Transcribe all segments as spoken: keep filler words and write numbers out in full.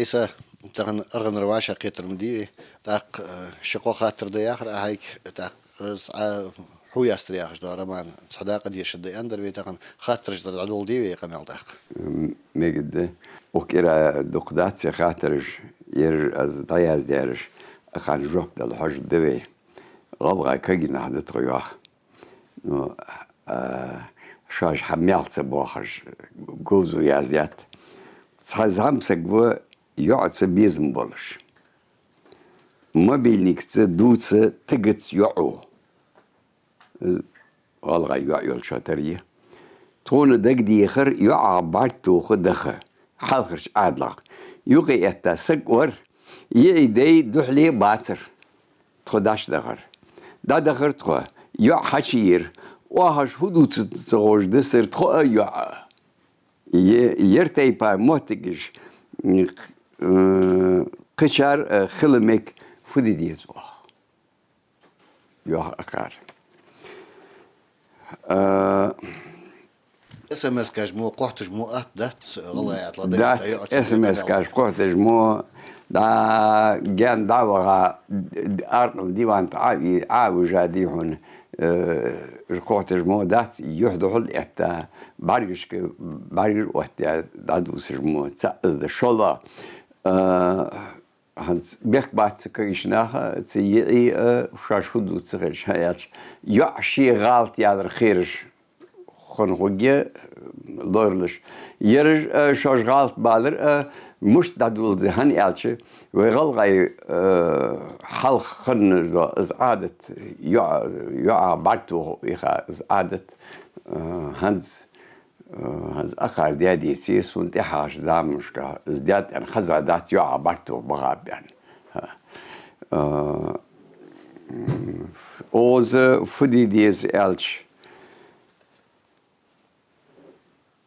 Ӏийса, тахан аргӀанара вӀашагӀкхетар ма дий вай, тӀаккха, э, ши-кхо хаттар да яхар Ӏа хьайга, тӀаккха из Ӏа хьу ястар яхаш дола роман цхьа дакъа дешаргда аьннадар вай, тахан хаттараш дар дӀадоладе вай къамаьл тӀаккха. М, мегаргда. Укх кӀира дукха дац ер хаттараш, ераш аз дӀаяздаьраш, акхарна жоп дала хьожаргда вай. ГӀалгӀай кагий нах да тхо, йоах. Ну, а, шоаш хьа мел ца боахаш, говзо яздаьд. Цхьа зӀамсаг ва йоӀаца безам болаш. Мобильникаца дувца тигац йоӀо. ГӀалгӀай йоӀ йолчоа тара я. Тхона дагадехар йоӀах бӀарг тоха даха, хьалхарча Ӏаьдалах. Юкъе этта саг вар, йиӀий дай духьале бацар. Тхо дӀачудахар. ДӀадахар тхо. ЙоӀ хьачуйийра. Оаха уж фу дувц ца ховш дисар тхо а, йоӀ а. Е-, ер тайпара моттигаш, м, э, кхычар, э, хила мег, фу де деза оаха? Йоах акхар. Э, СМС-каш мо, кхотташ мо атта дац, гӀалгӀай Ӏаьдала дац, йоӀаца СМС-каш кхотташ мо, дӀа, гаьна дӀа а ваха, аркъал диван тӀа Ӏа а, Ӏа а вижа, дий хьона, э, кхотташ мо дац, юхь духьал а этта, бӀаргашка, бӀаргаш оттадаь, дӀадувцаш мо, цаӀ из да шоллагӀа. Э, ХӀанз бехк бац цу кагийча наха, цу йиӀий а, шоаш фу дувц ца ховш, хӀана аьлча, йоӀ ший гӀалат ялар кхераш хинна хургья, лоралуш. Ераш а, шоаш гӀалат балар а, мишта дӀадоладу, хӀана аьлча, вай гӀалгӀай, э, хьалха хинна дола из Ӏадат, йоӀ-, йоӀах бӀарг тоха йола из Ӏадат, э, хӀанз Э, хӀанз акхар даь деце, сона тӀехьагӀча заманашка из даьд аьнна хеза дац, йоӀах бӀарг тоха багӀа бен. Э, м, укхаза фу де деза аьлча,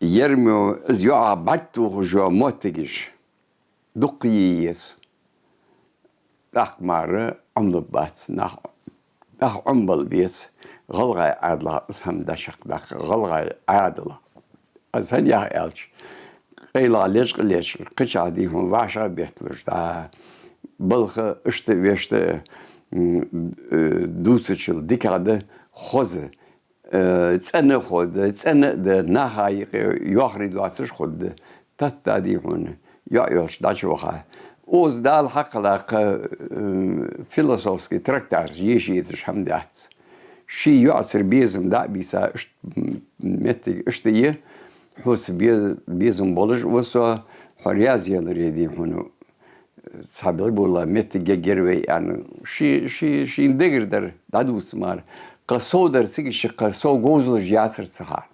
ер мо из йоӀах бӀарг тохаш йола моттигаш дукха е еза. ТӀаккха мара Ӏомалургбац нах, тӀаккха Ӏомабала беза. ГӀалгӀай Ӏаьдалах из хӀама дӀачакхдаккха, гӀалгӀай Ӏаьдал. Аз хӀана йоах аьлча, къайлагӀа лечкъа-лечкъа, кхычахьа, дий хьона, вӀашагӀбетталуш, дӀа, балха иштта, вешта, м, э, дувцачул дикагӀа да хоза. Э, цӀена а хоза да, цӀена а да, наха юкъе йоахарий доацаш хургда. Тата, дий хьона, йоӀ йолча дӀачуваха. Укхаза Дала хьакхелла кхы, э, философски трактаташ еша езаш хӀама дац. Ший йоӀацара безам дӀа а бийца, иштта, м, моттиг иштта я, хьоца бе-, безам болаш ва со, хьо раьза яларе, дий хьона, цхьа бӀаргбола моттиг ергья вай аьнна, ший, ший, шийна дагара дар дӀадувца мара. Кхы сов дар цига, ший кхы сов говзалаш яцар цу хана.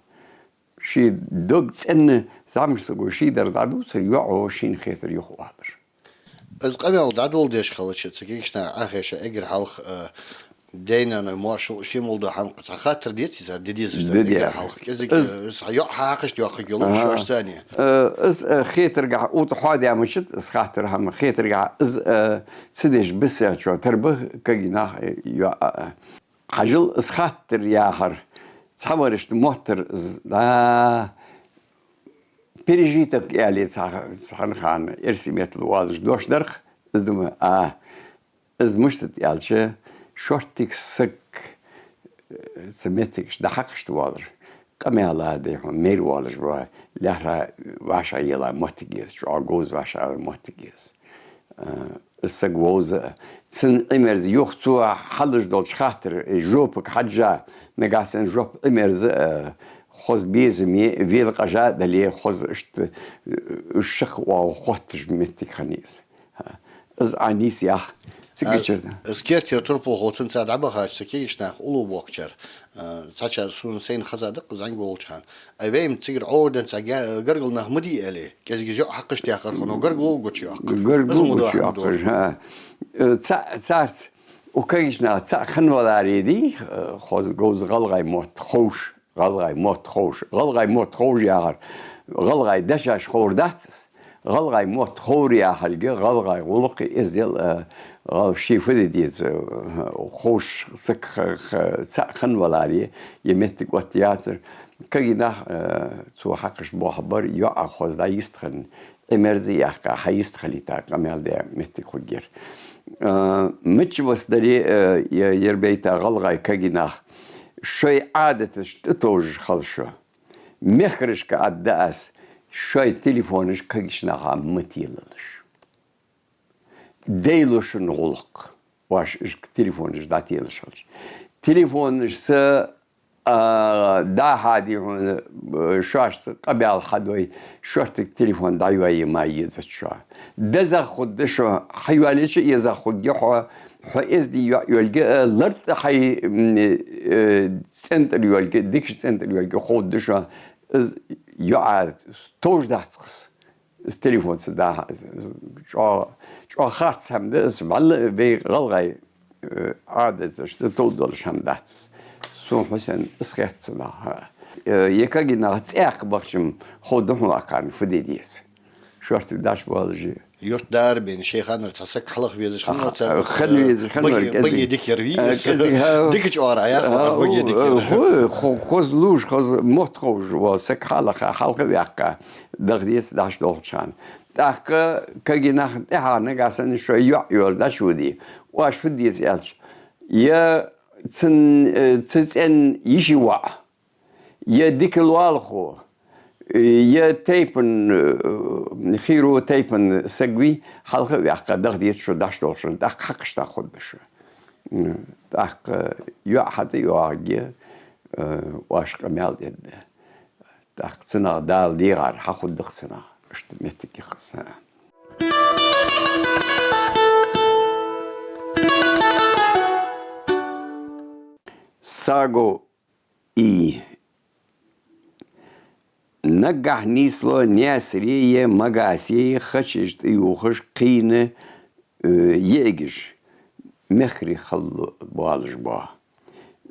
Ший дог цӀена зӀамига саго ший дар дӀадувцар, йоӀо шийна хетар юхавалар. Из къамаьл дӀадоладеш хилча, цу кагийча наха Ӏохайша, эггара хьалха, э, даьй-наьнай моаршал, ший мел дола хӀама, цхьа хаттар деций цар де дезаш дар? Де де. Эггара хьалха. КӀезига, из, э, из йоӀ хьакхашта йоаккхаргйолаш, э, шоаш цани. Э, из, э, хетаргахьа, укх тӀа хьоадаь мичад, из хаттар хӀама, хетаргахьа, из, э, ца деш бисачоа тара ба кагий нах, э, йоӀ, э. Хьажал, из хаттар яхар, цхьавар иштта моттар из, да, пережиток аьле цхьа-, цхьан хана эрсий меттала оалаш дош дар-кх, из да-м, а, из мишта да аьлча, шорттига саг, э, цу моттигашка дӀахьакхашта воалар, къамаьла, дий хьона, майра воалаш ва, лаьрхӀа вӀашагӀъелла моттиг я из, чӀоагӀа говза вӀашагӀъелла моттиг я из. Э, из саг вовза а. Цун Ӏимерза юха цо хьалуш долча хаттара, э, жопага хьежжа, нагахьа санна жоп Ӏимерза а, э, хоза безаме, велакъажа а дале, хоза иштта, э, шакха оагӀув хотташ моттиг хиннай из. Из Ӏа нийса йоах. Цига чура. Из керттера турпалхочунца цхьа дӀабахача, цу кагийча наха уллув боахкачар, э, цхьачар, сона сайна хеза да-кх из зӀамига волча хана. Ай, вай-м цигара Ӏоврденна цхьа га-, гаргара нах ма дий, аьле, кӀезига из йоӀ хьакхашта яхар хиннав, гаргало гучайоаккхаш. Гаргало гучайоаккхаш, хӀа. Э, ца-, царца, укх кагийча наха цаӀ хинна валаре, дий, э, хоза говза гӀалгӀай мотт ховш, гӀалгӀай мотт ховш. ГӀалгӀай мотт ховш яхар, гӀалгӀай дешаш ховр дац из. ГӀалгӀай мотт ховр яхилга, гӀалгӀай гӀулакх, эздел, э, ГӀалгӀай, ший фу де деза, ховш саг ха-, ха-, цаӀ хинна валаре, е моттиг оттаяцар. Кагий нах, э, цо хьакхаш бохабар, йоӀах хоза дӀайистхинна, Ӏимерза яьккха, хьайистхилийта къамаьл де моттиг хургьяр. Э, мичча вац дале, э, е-, ер бейта гӀалгӀай кагий нах, шоай Ӏадаташ тӀатовжаш хила шо. Мехкарашка аргда аз, шоай телефонаш кагийча наха ма телалаш. Дайло шун гӀулакх, оаш уж телефонаш дӀателаш хилча. Телефонашца, а, дӀахьаде хьона, э, шоашца къамаьл хьадой, шортига телефон дӀайоае ма езац шо. ДезагӀа хургда шо, хьайоалаеча а езагӀа хургья хьо, хьо эздий йоӀ йолга, э, лартӀа хьай, м, э, цӀен тӀара йолга, дикача цӀен тӀара йолга ховргда шо, из йоӀа товш дац-кх из. Из телефонца дӀахьа-, из, из чӀоагӀа, чӀоагӀа харц хӀама да из, вӀалла а вай гӀалгӀай, э, Ӏадаташца тов долаш хӀама дац из. Сона, Хьусен, из хет цунах. Э, е кагий нах цӀаькха бахача-м ховргда хьона акхарна фу де деза. Шортига дӀачубоалаш. Юртара бен ший ханара цхьа саг хьалха везаш хиннав цар. Хинна везаш хиннав, баге, кӀезига. Баге дика яр вий, э, из. КӀезига, хӀа. Дикача оагӀорахьа яхар, из баге дика яр. Хо-, хо-, хоза лувш, хоза мотт ховш вола саг хьалха, хьалха ваьккха, даха деза дӀачудолхача хана. ТӀаккха кагий нах тӀехьа нагахьа санна шоай йоӀ йола дӀачуводе, оаш фу де деза аьлча, е цун, э, цу цӀен йиший воӀ, е дика лоалахо, е тайпан, э, хийра тайпан саг вий, хьалха а ваьккха, даха деза шо дӀачудолхача хана, тӀаккха хьакхаш дӀахургда шо. М, тӀаккха йоӀ хьатӀайоагӀаргья, э, оаш къамаьл дергда. ТӀаккха цунах Дала дийгӀар хьахургда-кх цунах. Иштта моттиг я-кх из. Саго И. Наггахьа нийслу Наьсаре а, Магасе а хачаш тӀаювхаш кхийна, э, йиӀигаш, мехкарий хала боалаш бола.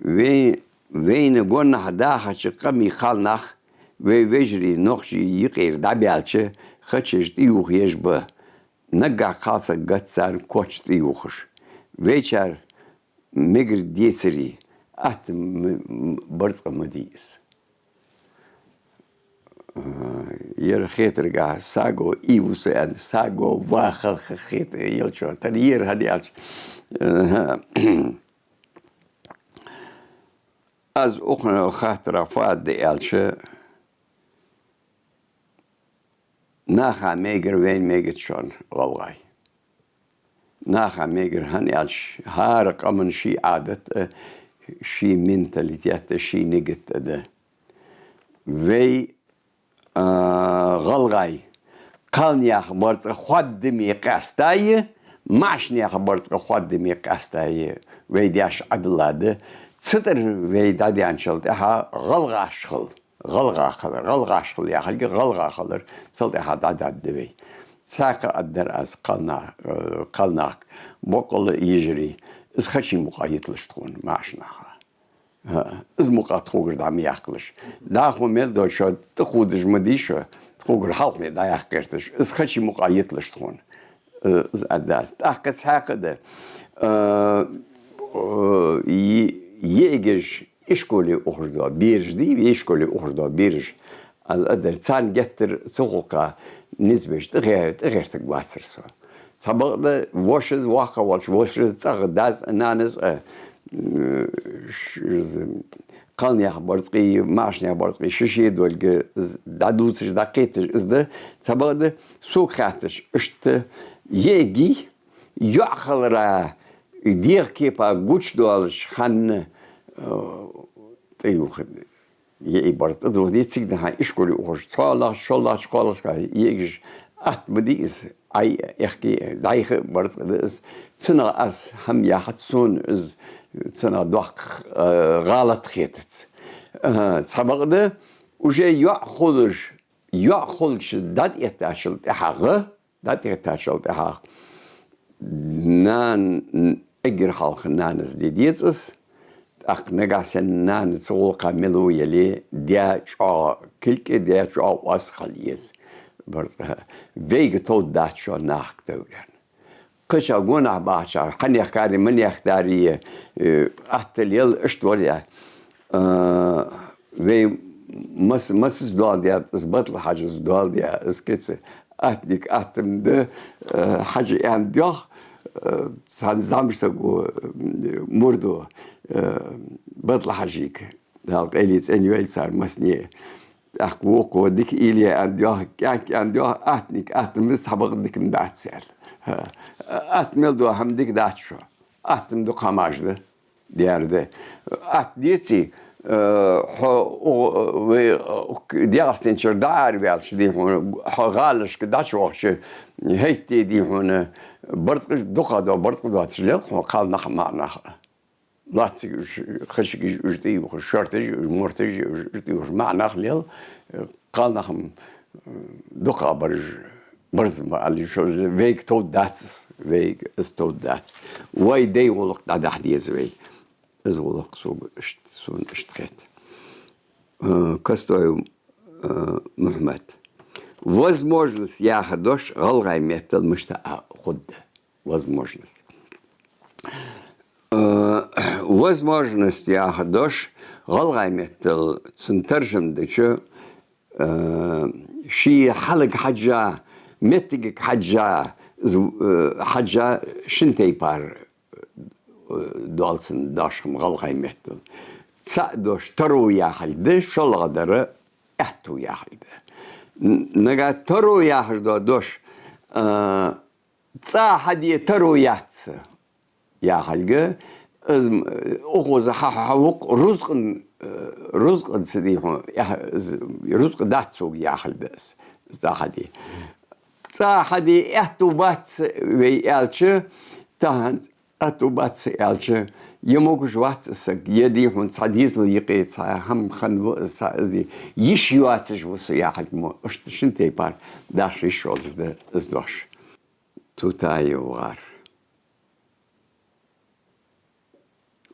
Вай-, вайна гонаха дахача къамий кхалнах, вай вежарий нохчий юкъера дӀабаьлча, хачаш тӀаювха еш ба. Наггахьа кхалсаг гац царна коч тӀаювхаш. Вайчар мегар децаре, атта м-, м-, барзкъа ма дий из. А, ер хетаргахьа Саго И ва со аьнна, Саго ва хала хета йолча, тара ер хӀана аьлча. Аха. Аз укханал хаттарах фу аргда аьлча, наха мегар вайна мегац шоана, гӀалгӀай. Наха мегар, хӀана аьлча, хӀара къаман ший Ӏадат а, ший менталитет а, ший нигат а да. Вай, а, гӀалгӀай, кхалнаьха барзкъа хоадаме къаьстта а, маӀачанаьха барзкъа хоадаме къаьстта а вай даьш Ӏадал да. Цу тӀара вай дӀадаьнначул тӀехьагӀа гӀалгӀаш хила. ГӀалгӀа хилар, гӀалгӀаш хила яхилга, гӀалгӀа хилар, цул тӀехьагӀа дӀадаьннад вай. Цхьаькха а аргдар аз кхална-, э, кхалнахага, боккъала йижарий, из хачий мукъагӀа йиталаш тхона, маӀача наха. ХӀа, из мукъагӀа тхогара дӀа ма яккхалаш. ДӀахо мел долча тӀа худаш ма дий шо, тхогара хьалхле дӀаяккха гӀерташ. Из хачий мукъагӀа йиталаш тхона. Э, из аргда аз. ТӀаккха цхьаькха а да. Э, э, йи-, йиӀигаш ишколе ухаш дола бераш дий, ишколе ухаш дола бераш. Аз аргдар, царна геттара цу гӀулакха низ беш тӀагӀе-, тӀагӀертаргвацар со. Цхьабакъда вошас воккха волча, вошас цӀагӀа, дас а, нанас а, м, ш-, з-, кхалнаьха барзкъеи, маӀачанаьха барзкъеи ши-ши долга з-, дӀадувцаш, дӀакхеташ из да. Цхьабакъда сога хаьттача, иштта йиӀигий, йоӀ хилара дегӀа кепа гучадоалача хана, э, тӀаювха йиӀий барзкъа да, цига дӀахо ишколе ухаш, цхьоалагӀча, шоллагӀча, кхоалагӀча йиӀигаш атта ма дий из, Ӏай, аьхки, дӀайха барзкъа да из. Цунах аз хӀама яхац сона из, цунах доккха, э, гӀалат хетац. Э, цхьабакъда, уже йоӀ хулаш, йоӀ хулаш дӀатӀаэттачул тӀехьагӀа, дӀатӀаэттачул тӀехьагӀа нана, эггара хьалха нанас де деза из. ТӀаккха нагахьа санна нана цу гӀулакха мел ва яле, даь чӀоагӀа кулг а, даь чӀоагӀа оаз хила еза. Барзкъа. Вайга товргдац шоана нахага товр аьнна. кхыча гонахьа бахачар, хьанех карий, манех дарий, э, атта лел, иштта вар я. Э, вай мас-, масса дола деза, из Батал-Хьажас дола деза, из кица. Аттаниг аттам да, э, Хьажа аьнна доах, э, цхьан зӀамсаго, э, мурдо, э, Батал-Хьажийга. Дала къайле цӀенйойла цар массане. ТӀаккха вокхо дика уйла е аьнна доах, кӀаьнк аьнна доах, аттаниг аттам да, цхьабакъда дика ма дац аьнна. ХӀа. Атта мел дола хӀама дика дац шоана. Аттам дукха хӀамаш да. Дера да. Атта деций, э, хьо, у, вай, э, ДегӀастенчура дӀаараваьлча, дий хьона, хьо гӀалашка дӀачувахача, хӀаьта, дий хьона, барзкъаш дукха дола, барзкъа доацаш лел хьона кхалнах а маӀа нах а. Лоацциг уж, хашагаш уж тӀаювхаш, шорташ уж, морташ уж, уж тӀаювхаш маӀа нах лел, э, кхалнах-м, э, дукха бараш, барзкъа ма аллара, шо вайга товш дац из, вайга из товш дац. Вай дай гӀулакх дӀадахьа деза вай. Из гӀулакх сога иштта, сона иштта хет. Э, Костаев, э, Мухьмад. Возможность яха дош гӀалгӀай меттала мишта а хургда? Возможность. Э, возможность яха дош гӀалгӀай меттала цун таржам дича, э, ший хьалага хьежжа, моттигага хьежжа, з-, э, хьежжа шин тайпара, э, дола цун дош-м гӀалгӀай меттала. ЦаӀ дош таро яхилга да, шоллагӀдар аьттув яхилга да. Н-, нагахь таро яхаш дола дош, э, цӀа хьаде таро яц яхилга, из, м, укхаза хьа-, хьа-, хьа-, вукх рузкъан, э, рузкъан ца дий хьона, э, из, рузкъа дац цунга яхилга да из, цӀа хьаде. ЦӀа хьаде аьттув бац вай аьлча, тахан аьттув бац аьлча, е могаш вац из саг, е дий хьона цхьа дезал юкъе, цхьа хӀама хинна ва из, цхьа из йиш йоацаш ва со яхилга мо, иштта шин тайпара даш йиш йолаш да из дош. Тутаев ГӀар.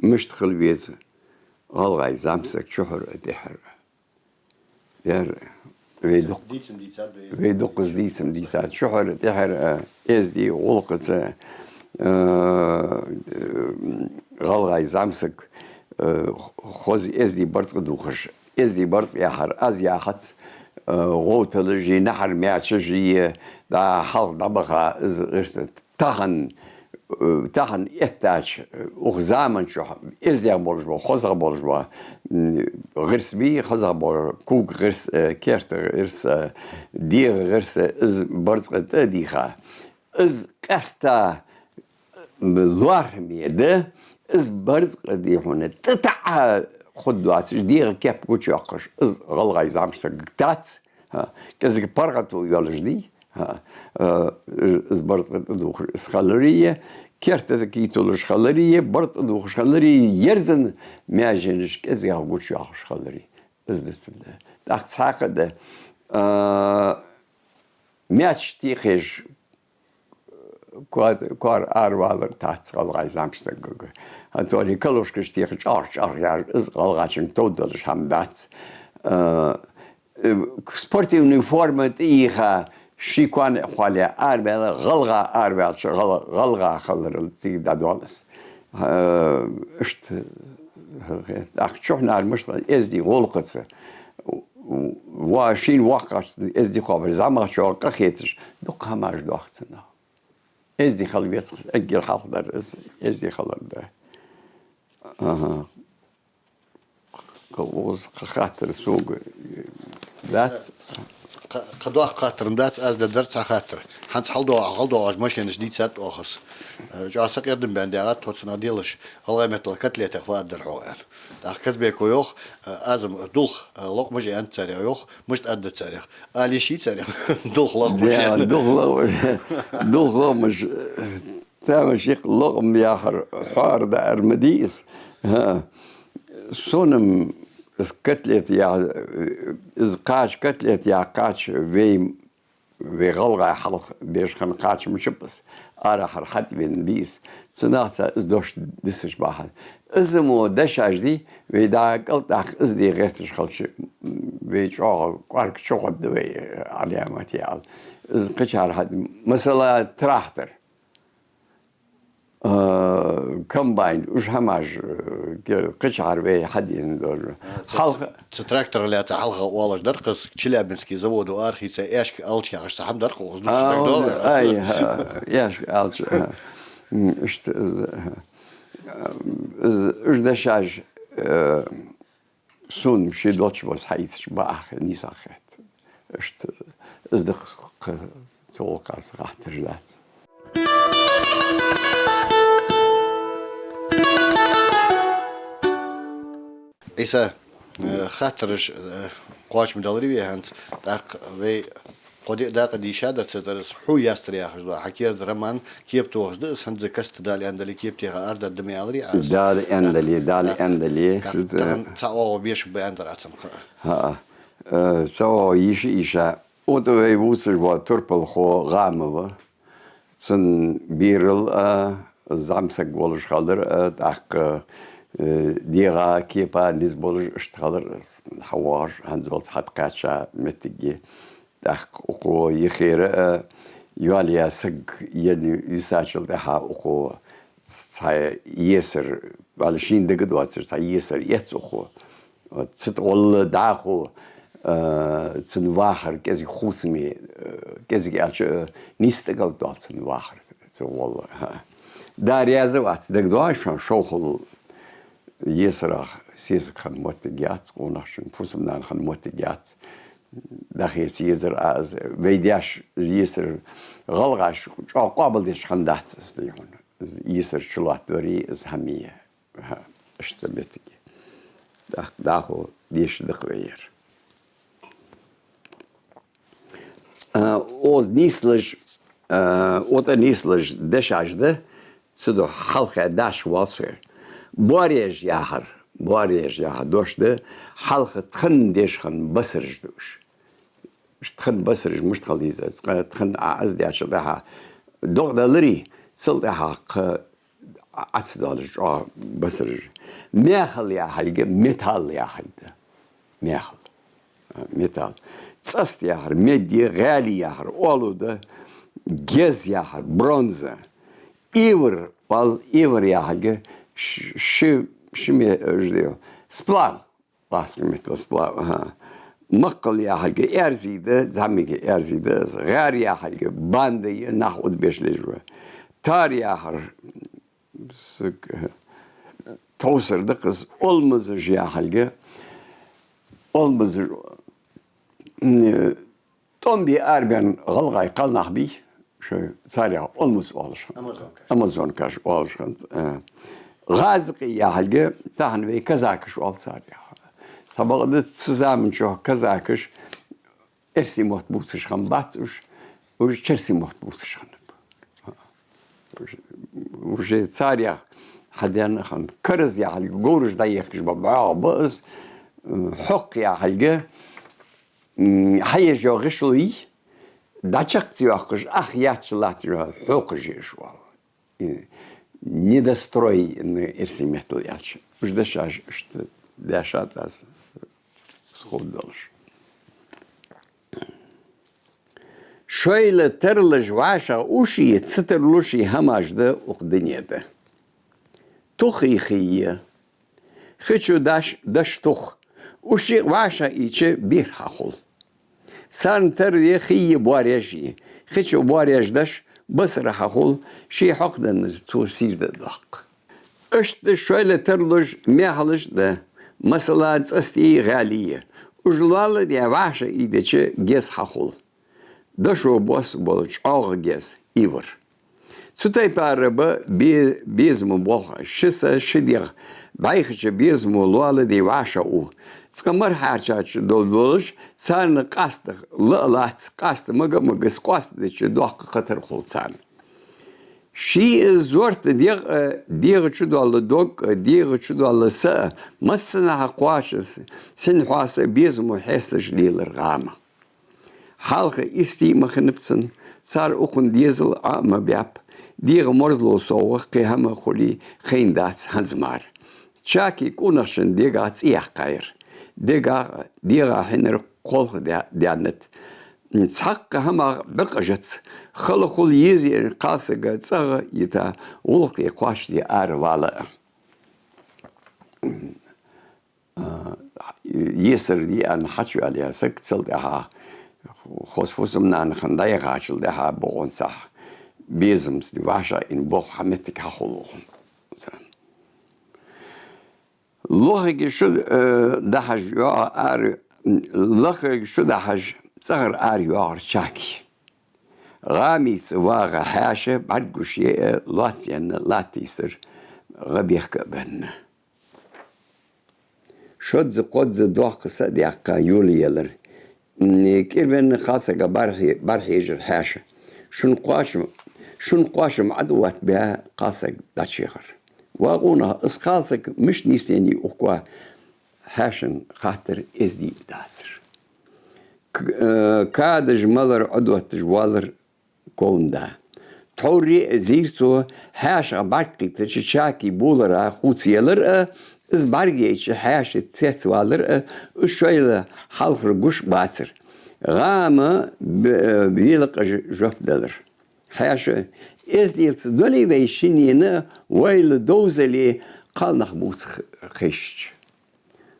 Мишта хила веза гӀалгӀай зӀамсаг чухьара а тӀехьара а? Ер вай дукх-, Дийцам дийцад вай. Вай дукхаза дийцам дийцад. Чухьара а тӀехьара а, эздий гӀулакхаца, э, гӀалгӀай зӀамсаг, э, хоза эздий барзкъа дувхаш. Эздий барзкъа яхар аз яхац, э, гӀовталаши, нахьара маьчаши, дӀа хьалха дӀабаха из гӀирс тахан, э, тахан эттача, э, укх заман чухь эздий болаш бола, хоза болаш бола, м, гӀирс бий, хоза бола кога гӀирс, э, керта гӀирс, э, дегӀа гӀирс, э, из барзкъа тӀа а дийха. Из къаьстта лоархӀаме да, из барзкъа дий хьона тӀатаӀа хургдоацаш, дегӀа кеп гучайоаккхаш, из гӀалгӀай зӀамсаг дац. ХӀа, кӀезига паргӀато йолаш дий. ХӀа, э, из барзкъа тӀадувхаш из хилари, керта тӀа кхеталуш хилари, барзкъа тӀадувхаш хилари, ерзан маьженаш кӀезигагӀа гучайоахаш хилари. Из да цун да. ТӀаккха цхьаькха да. Э, маьчеш текхаеш коа-, коара аравалар тац гӀалгӀай зӀамсагага. ХӀанз цари калошкаш теха чӀоагӀа-чӀоагӀа яр, из гӀалгӀачунга товш долаш хӀама дац. Э, э, спортивни форма тӀайийха, ший коа а хоалаяь араваьлар, гӀалгӀа араваьлча, гӀал-, гӀалгӀа хиларал цига дӀадоал из. Э, иштта, тӀаккха чухьнахьара мишта эздий гӀулакхаца, ва шийна воккхача эздий кхобар, зӀамагӀчоа къахеташ, дукха хӀамаш доах цунах. Эздий хила веза-кх из, эггара хьалха дар из, эздий хилар да. Аха. Кхы укхаза кхы хаттар сога дац? Кхы, кхы доккха хаттар дац, аз дергдар цхьа хаттар. ХӀанз хьалдоагӀа, хьалдоагӀаш машенаш дийцад оаха из. Э, чӀоагӀа сакъердам баьнна даьгӀад тхо цунах делаш. ГӀалгӀай меттала котлетех фу аргдар хьога аьнна. ТӀаккха Казбеко йоах, э, аз-м дулх, э, локъмаш аьннад царех йоах, мишта аргда царех? Ала йиш йий царех дулх, локъмаш аьнна? Дулх, локъмаш, дулх, локъмаш, тамашийна локъма яхар хьоара даар ма дий из. ХӀа. Сона-м из котлет я-, из кхача, котлет яха кхача вай вай гӀалгӀай хьалха беш хинна кхача мичаб из, арахьара хьатӀавенна бий из. Цунах цхьа из дош дисаш бахьан. Из мо дешаш дий, вай дӀа кӀалтӀахка из де гӀерташ хилча, вай чӀоагӀа кӀоарга чу гӀоргда вай, Ӏаламате аьлча. Из кхычар хьатӀа, масала, трактор. А, комбайн, уж хӀамаш, э, ке-, кхычахьара вай хьадена долаш. А, ца-, Хьалха ца трактор лаьца хьалха оалаш дар-кх из, Челябинский заводо арахийца аьшка алча яхаш цхьа хӀама дар-кх укхаза, А, дукхача дагадоагӀа. ай, а, аьшка алча, а. М, иштта из, а, из, уж дешаш, э, сона ше долча база хьаийцача бакъахьа, нийсагӀа хет. Иштта из да-кх цу гӀулакха са хаттараш дац. Ӏийса, э, хаттараш, э, кхоачам далар вай хӀанз, тӀаккха вай кхо-диъ дакъа дийшадар цу тӀара, из «Хьо ястар» яхаш дола хьа керда роман, кепа тохаш да из, хӀанз каста, Дала аьнна дале, кепа теха арадаргда ма аьларий Ӏа из. Дала аьнна дале, Дала аьнна дале, тахан цхьа оагӀув бешаргба аьннадар Ӏа цунах. ХӀаа. Э, цхьа оагӀув йийша, йийша. Ота вай вувцаш вола турпалхо ГӀамов, цун берал а, зӀамсаг волаш хилар а, тӀаккха, э, дегӀа, кепа низ болаш иштта хилар, хьавоагӀаш, хӀанзалца хьатӀакхаьча моттиге. ТӀаккха укхо йихера а, йоалаяь саг енна йисачул тӀехьагӀа укхо цхьа есар, вӀалла шийна дагадоацаш, цхьа есар эц укхо. Вот, цу тӀа гӀолла дӀахо, а, цун вахар кӀезига хувцаме, а, кӀезига аьлча, а, нийса тӀакӀалдоал цун вахар, цу гӀолла. Да раьза вац, дагадоагӀий шоана, шовхал есарах сесаг хинна моттиг яц, къонахчун фусам-нана хинна моттиг яц. ДӀахеца езар Ӏа из, вай даьша из есар, гӀалгӀаша чӀоагӀа къоабалдеш хиннадац из, дий хьона. Из есар чулоаттадорий из хӀама е. ХӀаа, иштта моттиг. ДӀах-, дӀахо деша да-кх вай ер. А, укхаза нийслуш, а, ота нийслуш дешаш да, цудухьа хьалха дашха вал со ер. Боареш яхар, боареш яхар дош да, хьалха тхона деш хинна басараш да уж. Уж тхона басараш мишта хила деза, цкъа тхона Ӏа из дечул тӀехьагӀа догӀа даларий, цул тӀехьагӀа кхы Ӏа ца доалаш чӀоагӀа басараш. Мехал яхилга металл яхилга да. Мехал. А, металл. ЦӀаст яхар медь я, гӀаьли яхар оалу да, гез яхар бронза. Ивар, вал, ивар яхилга ш-, ши, ши ме-, э, сплав. Лаьца меттала сплав, аха. Маккхал яхилга эрзи да, зӀамига эрзи да из. ГӀаьр яхилга банда я, нах удабеш лежа. Тар яхар, саг, тховсар да-кх из. Олмазаш яхилга, олмазаш, м, тӀом бе арабаьнна гӀалгӀай кхалнах бий, шоай, царех олмаз оалаш хиннаб. Амазонкаш. Амазонкаш оалаш хиннад, а. ГӀазкхий яхилга тахан вай казакаш оал царех. Цхьабакъда цу заман чухь казакаш эрсий мотт бувцаш хиннабац уж, уж черсий мотт бувцаш хиннаб. Уж, уж царех хьадена хиннад. Караз яхилга говраш дӀаехкаш ба, бӀоагӀа ба из, хьокх яхилга, м, хьаеш йола гӀишло йий, дӀачакх ца йоаккхаш, ах яц латташ хьокхаш еш вал. Э, недострой, н-, эрсий меттала аьлча. Уж дешаш иштта дешад аз, ховргдолаш. Шоайла тарлуш вӀашагӀа уш е ца тарлуш е хӀамаш да укх дунен тӀа. Тух е хий е. Хи чу даш, даш тух. Уж шиъ вӀашагӀийча бер хьахул. Царна тара е хий е боареш е. Хи чу боареш даш басар хьахул, ший хьокхаденна цо сийрда доаккх. Иштта шоайла тарлуш мехалаш да, масала, цӀастий, гӀаьлий. Уж лоаладе вӀашагӀийдича гез хьахул. Дошо бос бола чӀоагӀа гез, ивар. Цу тайпара ба бе-, безама болх, ши са, ши дегӀ бӀайхача безамо лоаладе вӀашагӀа у. Цкъа мара хьарчача дола долаш, царна къаста ла а лац, къаста мага а магац, къоастадича доккха хатар хул царна. Ший из зорта дегӀ а, дегӀа чу доалла дог а, дегӀа чу доалла са а, массанахьа кхоачаш, синхьоса безамо хьесташ лелар ГӀама. Хьалха истий ма хиннаб цун, цар укхун дезал Ӏо а ма баьб, дегӀа марзло совгӀа кхы хӀама хулий хайнадац хӀанз мара. Чаки къонахчун дега цӀи яьккхаяр. Дега, дегӀа хьинар кхолха даь-, даьннад. цхьаккха хӀамах бӀекъажац, хала хул езаенна кхалсага цӀагӀа йита, гӀулакх кхоачашде аравала а. А, есар диъана хьачувоалаяь саг, цул тӀехьагӀа хоза фусам-нана хинна дӀаяхачул тӀехьагӀа бокъонцахь безамца вӀашагӀъийна болх хьа моттиг хьахул. Лохига шу, э, дахьаш йоагӀа ара, лохига шу дахьаш цӀагӀара ара йоагӀар Чаки. ГӀамица вагӀа хьаьша бӀаргагуш яь, лоаца енна латтийсар гӀа бехка а бенна. Шозза-кхозза доккха са а даьккха йолаелар. М, кӀирвенна кхалсага бӀарахье-, бӀарахьежар хьаьша. Шун кхоачам, шун кхоачам Ӏодоттабаь кхалсаг дӀачуяхар. Ва къонах, из кхалсаг мишта нийсъеннай укхаза? Хьаьшан хаттар эздий а дацар. К-, э, кадаш малар Ӏодотташ воаллар Ковнда. Тхьовра а зийра цо, хьаьшах бӀаргакхийттача Чаки болара хувцаелар а, из бӀаргаяйча хьаьша цецвалар а, уж шоайла хьалхара гуш бацар. ГӀама б-, э, велакъажа жоп делар. Хьаьша: «Эзделца долий вай шиннена, вайла довзале, кхалнах бувца х-, хезача?»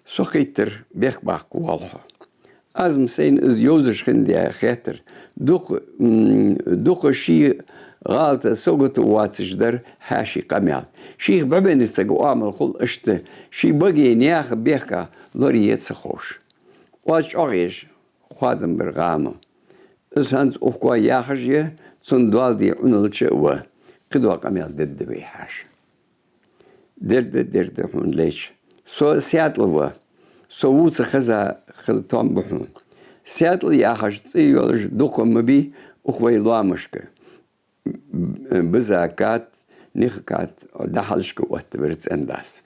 Со кхийттар, бехк баккха воал хьо. Аз-м сайна из йовзаш хиннад хетар. Дукха, м, дукха ший гӀалат сагота воацаш дар хьаьший къамаьл. Шийх бӀубеннача сага оамал хул иштта, ший баге наьха бехках лораеш ца ховш. Оаз чӀоагӀъеш хоадам бир ГӀама. Из хӀанз укхаза яхаш я, цунна доал де Ӏуналча а ва. Кхыдола къамаьл дергда вай хьаьша. Дергда, дергда хьона лайча. Со Саьтал ва. Со вувца хеза хила тоам ба хьона. Саьтал яхаш цӀи йолаш дукха ма бий укх вай лоамашка. Биза кад, ниха кад дӀахьалхашка оттабир цӀен-дас.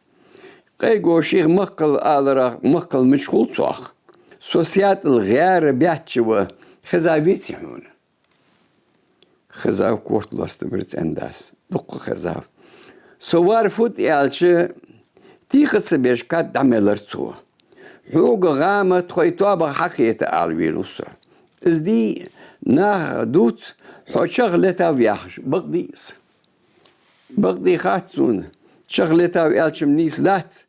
Къайго шийх маккхал аларах маккхал мича хул цох. Со Саьтал гӀера баьчча ва, хеза веций хьона? Хезав, корта лостабир цӀен-дас. Дукха хезав. Со вар фуд аьлча, тӀехьа ца беш кад дӀамелар цо. Хьога, ГӀама, тхоай тоабах хьакхета ала венав со. Из дий, наха дувц, хьо чӀоагӀа летав яхаш, бакъдий из? Бакъдий хац сона, чӀоагӀа летав аьлча-м нийса дац.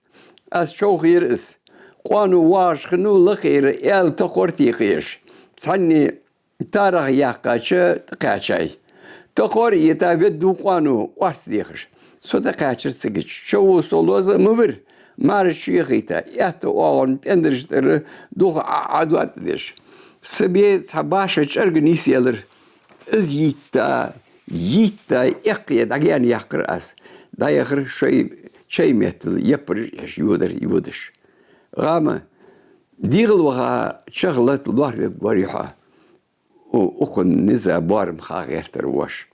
Аз човхаер из. Къоано вагӀаш хиннав лакхера аьла токхор текхаеш. Цхьанне тарах яьккхача тӀакхаьчай. Токхор а йита, веддав къоано, орц дехаш. Со тӀакхаьчар цига. Чово со лоза а ма вир, маьрша чуяхийта, аьтта оагӀон пӀендараш тӀара дулх Ӏа-, Ӏодоаттадеш. Са бе цхьа баша чӀарга нийсъелар. Из йитта, йитта, эккхае дӀагаьна яьккхар аз. ДӀаяхар шоай чай меттала яппараш еш йодар йодаш. ГӀама, дегӀал ваха чӀоагӀа лата лоархӀаргварий хьо? У-, укхун низа боарам ха гӀертар воша.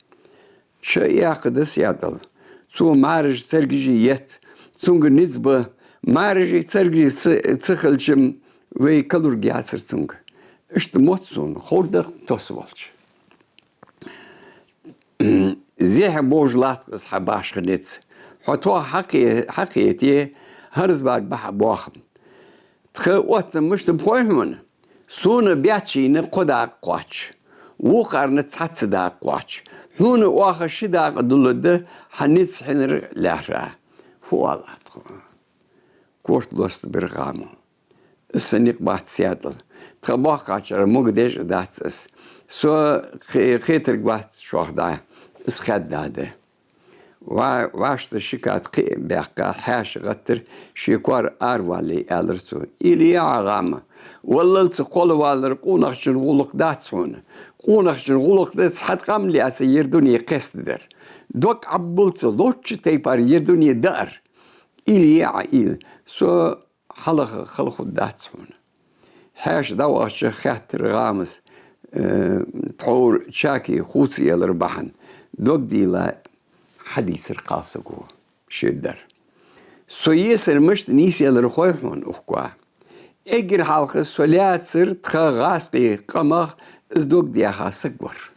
Ча яьккха да Саьтал. Цо маьраш, царгаш етт, цунга низ ба. Маьраши царгаши ца, ца хилча-м вай калургьяцар цунга. Иштта мотт сона, ховргда-кх тос волча. Зехьа бовш латт-кх из хьа башха низ. Хьо тхох хьакхе-, хьакхете, хӀанз бар бахьа боахам. Тха оттам мишта ба хой хьона? Сона баьччийна кхо дакъа кхоач, вокхарна цхьацца дакъа кхоач. Хьона оаха ши дакъа дулларгда, хьа низ хьинар лаьрхӀа. Фу оал Ӏа тхона? Корта лостабир ГӀама. Из са никъ бац, Саьтал. Тха боккхачар могадеш а дац из. Со кхе-, кхетарг вац шоах дӀа. Из хаьдда да. Ва-, вӀашта ши кад кхы а баьккха, хьаьша гӀаттар, ший коара аравалле, аьлар цо: «Илли я Ӏа, ГӀама. Валлалца кхоалагӀа валар къонахчун гӀулакх дац хьона. Къонахчун гӀулакх да цхьа къам лаьца ер дуне кхестадар. Дог Ӏоббалца лочча тайпара ер дуне даар. Илли я Ӏа, илли. Со хьалха хала хургдац хьона». Хьаьша дӀавахача хаьттар ГӀамас, э, тхьовра Чаки хувцаялар бахьан. Дог дийла хьадийцар кхалсаго ший дар. Со есар мишта нийсъелар хой хьона укхаза? Эггара хьалха со лаьцар тха гӀазкхий къамах из дог даьха саг вар.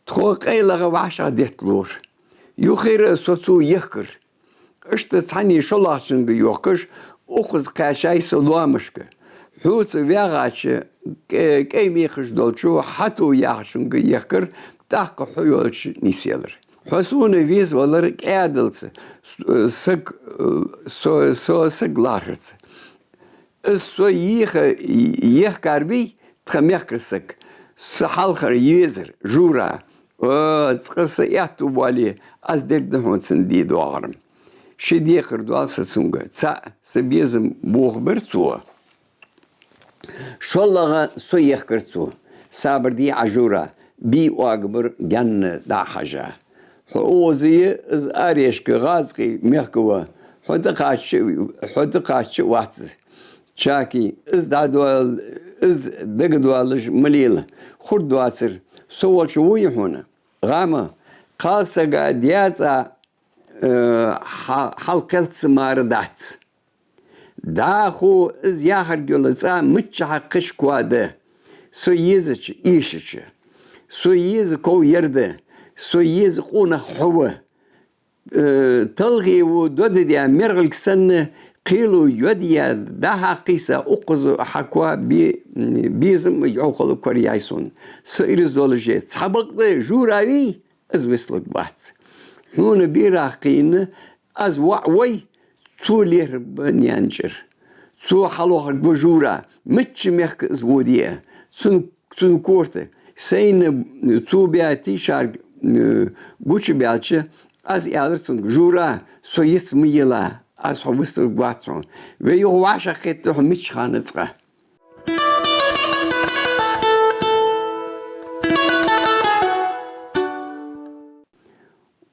Тхо къайлагӀа вӀашагӀдетталора. Юххера а со цо ехкар. Иштта цхьанне шоллагӀчунга йохкаш, укхаза кхаьчай со лоамашка. Хьоца ваьгӀача кӀ-, кӀай мекхаш долчо хьатӀа яхачунга ехкар, тӀаккха хьо йолча нийсъялар. Хьо сона везавалар кӀаьдалца, с-, саг, со, со саг лархӀарца. Из со еха ехкар вий, тха мехкара саг, са хьалхара езар, Жура. О, цкъа са аьттув боале, аз дергда хьона цунна де доагӀар. Ши декхар доал са цунга. ЦаӀ, са безам бохабир цо. ШоллагӀа, со ехкар цо. Сабар де Ӏа, Жура, бий оагабир гаьнна дӀа а хьажа. Хьо оза я, из арешка гӀазкхий мехка ва. Хьо дӀакхачча, хьо дӀакхачча вац из. Чаки, из дӀадоал-, из дагадоалаш ма лела. Хургдоацар, со волча вуй хьона. ГӀама, кхалсага даь цӀа, э, хьа-, хьалкхелца мара дац. ДӀахо из яхарг йола цӀа миччахьа кхыча коа да. Со езача, эшача. Со еза ков ер да. Со еза къонах хьо ва. Э, талхе во додадаь мергӀалг санна, кхело йодадаь дӀа-хьа кхийса, укхаза хьа коа бе-, безам йӀовхал кораяьй сона. Со ираз долаш я. Цхьабакъда Жура вий, из вицлургвац. Хьона берах кхийна, аз воӀ вой, цо лерхӀаргба наьна чӀир. Цо хьалохаргва Жура, мичча мехка из воде а. Цун, цун корта, сайна цо баь тийшарг, э, гучабаьлча, аз аьлар цунга: «Жура, со йиц ма ела, аз хьо вицлургвац хьона. Вай юха вӀашагӀкхетаргда хьо миччахьа цкъа».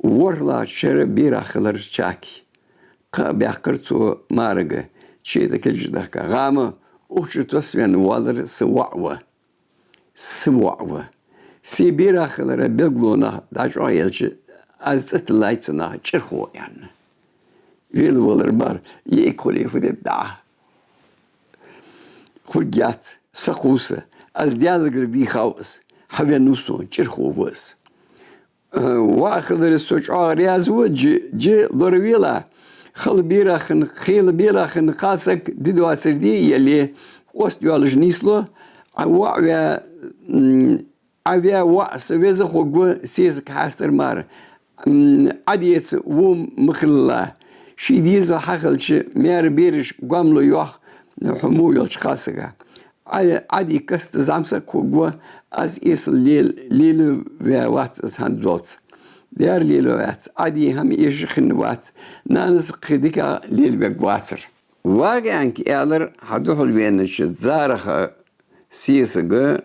ВорхӀлагӀча шера берах хилар Чаки. Кхаъ баьккхар цо маьрага, чу тӀа килча дахка. ГӀама, укх чу тосвенна воаллар са воӀ ва. Са воӀ ва. Се берах хилара белгало нах дӀачӀоагӀъелча, аз цӀи тиллай цунах, чӀирхо, аьнна. Велавалар мара, йиӀиг хуле фу дергда Ӏа? Хургьяц, са кхувса, аз Даьлагара вийхав из, хьавеннав сона, чӀирхо ва из. Э, воӀ хилара со чӀоагӀа раьза ва, жи, жи лоравела. Хала берах хинна, хала берах хинна кхалсаг ди доацар де а еле, ост йоалаш нийслу, Ӏа воӀ ваь, м, Ӏа ваь воӀ са веза хургва, сесаг хьастар мара. М, Ӏа деца во ма хилла. Ший дезал хьахилча, маьра бераш гомла йоах хьо во йолча кхалсага. Ӏа, Ӏа ди каста зӀамсаг хургва, аз эсала лел-, лелаваь вац из хӀанзалца. Дера лелаваьц, Ӏа ди хӀама эша хинна вац, нанас кхы дика лелавергвацар. «Вагаьнка», — аьлар хьа духьал венача Зараха сесага,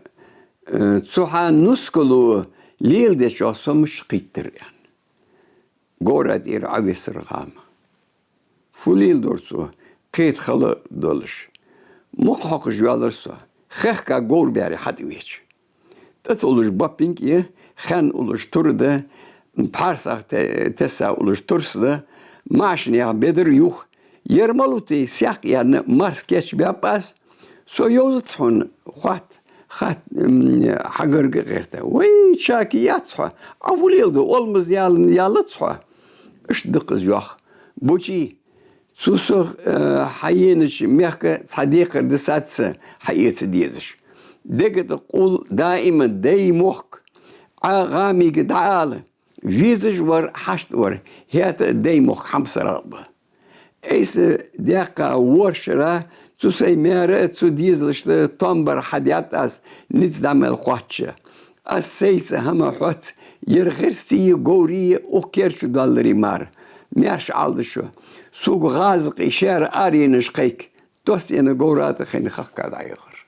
э, цу хьа нускало леладечох со мишта кхийттар, аьнна. Говра тӀера Ӏовессар ГӀама. Фу леладора цо, кхета хала долаш. Мукъа хьокхаш йоаллар со, хехка говра баьре хьатӀавеча. ТӀатуллаш баппинг я, хенна уллаш тур да, пхьарсах те-, тесса уллаш турс да, машинех бедар юха. Ер малув те, сехк яьнна, марс кечбаьб аз. Со йовзац хьона, хатт, хатт, м, хьа гарга гӀерта. Вай, Чаки, яц хьо, Ӏа фу леладу, олмаз ял-, ялац хьо. Иштта да-кх из йоах. Бучи, цу со, э, хьаенача мехка цхьа декхар дисад са хьаэца дезаш. Дега тӀа къул даима дай мохк, Ӏа ГӀамига дӀаала. Везаш вар, хьашт вар, хӀаьта а дай мохк хьамсара ба. Айса даьккха ворхӀ шера цу сай маьра а, цу дезалашта а томбар хьадаьд аз, низ дӀа мел кхоачча. Аз сайца хӀама хьоц, ер гӀирсий, говрий укх кер чу доалларий мара. Маьрша Ӏалда шо. Сога гӀазкхий шаьра аренаш кхайк. Тосъена говра тӀа хайна хахка дӀаяхар.